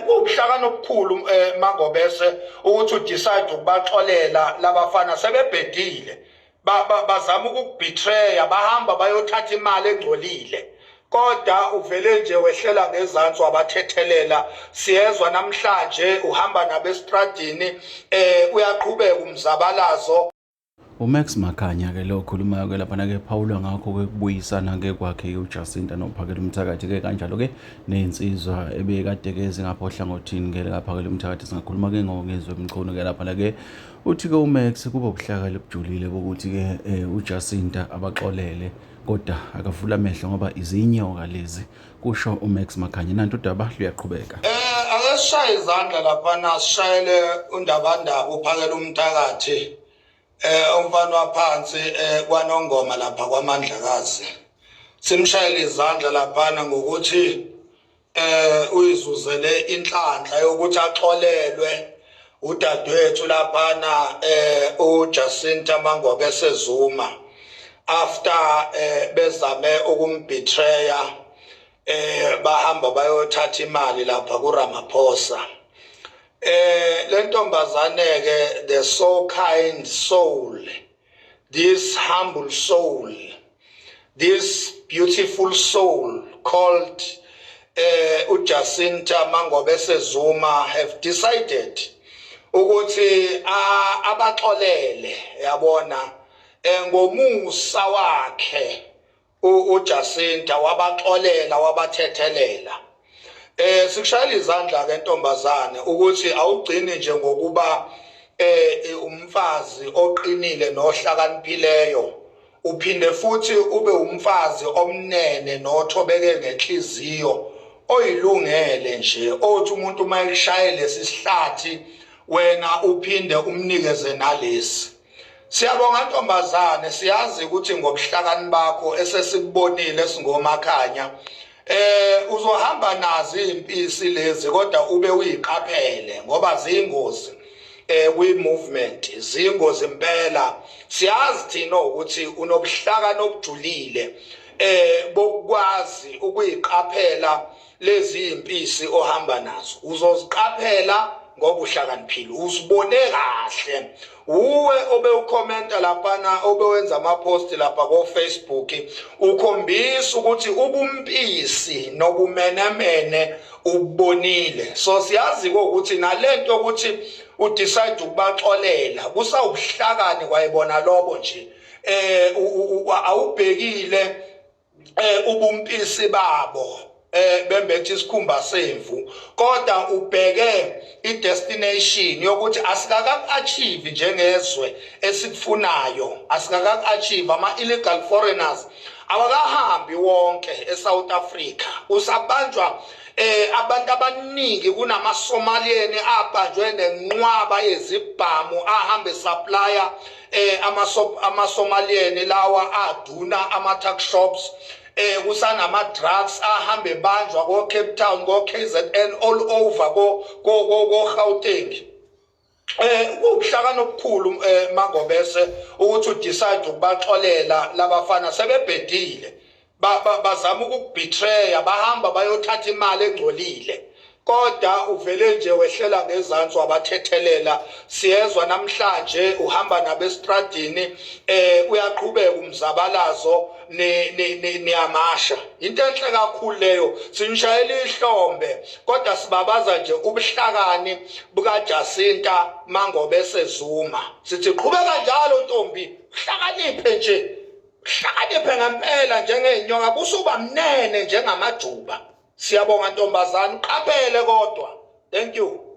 Kubuhlakani obukhulu mangobese ukuthi udecide ukubaxolela labafana sebebhedile, bazama ukukubetreya, bahamba bayothatha imali engcolile, kodwa uvele nje wehlela ngezansi wabathethelela. Siyezwa namhlanje uhamba nabestradini, uyaqhubeka umzabalazo. UMax Makhanya ke lo okhulumayo ke laphana ke phawulwa ngakho ke kubuyisana ke kwakhe uJacinta noPhakela Umthakathi ke kanjalo ke nezinsizwa ebekade ke zingapha ohlangothini ke likaPhakela Umthakathi, singakhuluma ke ngoNgizwe Mchunu ke laphana ke. Uthi ke uMax kuba ubuhlakali obujulile bokuthi ke uJacinta abaxolele, kodwa akavula amehlo ngoba izinyoka lezi, kusho uMax Makhanya. Nanti udaba luyaqhubeka. Ake sishaye izandla laphana, sishayele undabandaba uPhakela Umthakathi, umfana waphansi kwaNongoma lapha kwaMandlakazi. Simshayele izandla laphana ngokuthi uyizuzele inhlanhla yokuthi axolelwe udadewethu laphana, uJacinta Mangobese Zuma, after bezame ukumbetreya, bahamba bayothatha imali lapha kuRamaphosa. Le ntombazane ke, the so kind soul, this humble soul, this beautiful soul called uJacinta Mangobese Zuma, have decided ukuthi abaxolele, yabona, ngomusa wakhe uJacinta wabaxolela, wabathethelela. Sikushayela izandla ke ntombazane ukuthi awugcini nje ngokuba umfazi oqinile nohlakaniphileyo, uphinde futhi ube umfazi omnene nothobeke ngenhliziyo, oyilungele nje, othi umuntu uma ekushayele lesi sihlathi wena uphinde umnikeze nalesi. Siyabonga ntombazane, siyazi ukuthi ngobuhlakani bakho esesikubonile singomakhanya uzohamba nazo izimpisi lezi, kodwa ube uyiqaphele ngoba ziyingozi kwi movement, ziyingozi impela. Siyazi thina ukuthi unobuhlakani obujulile bokwazi ukuyiqaphela lezi impisi ohamba nazo, uzoziqaphela ngoba uhlakaniphile, uzibone kahle. Uwe obe ukhomenta laphana, obewenza ama-post lapha ko-Facebook, ukhombisa ukuthi ubumpisi nobumenemene ubonile. So siyazi ukuthi nalento ukuthi udecide ukubaxolela kusawubuhlakani kwayibona lobo nje, awubhekile ubumpisi babo bembethe isikhumba semvu, kodwa ubheke idestination yokuthi asikakaku-achieve njengezwe esikufunayo, asikakaku-achieve. Ama-illegal foreigners awakahambi wonke eSouth Africa, usabanjwa abantu abaningi. Kunama-Somalian abanjwe nenqwaba yezibhamu ahambe supplier ama-Somalian lawa aduna ama-tuck shops. Kusanama drugs ahambe banjwa ko Cape Town, ko KZN, all over ko Gauteng. Kubuhlakani obukhulu mangobese ukuthi udecide ukubaxolela labafana sebebhedile, bazama ukukubetreya, bahamba bayothatha imali engcolile, kodwa uvele nje wehlela ngezansi wabathethelela. Siyezwa namhlanje uhamba nabestradini, uyaqhubeka umzabalazo, niyamasha. Into enhle kakhulu leyo, sinishayela ihlombe, kodwa sibabaza nje ubuhlakani bukaJacinta Mangobese Zuma. Sithi qhubeka njalo ntombi, hlakaniphe nje, hlakaniphe ngempela njengeenyoka, kusuba mnene njengamajuba. Siyabonga ntombazane, uqaphele kodwa. Thank you.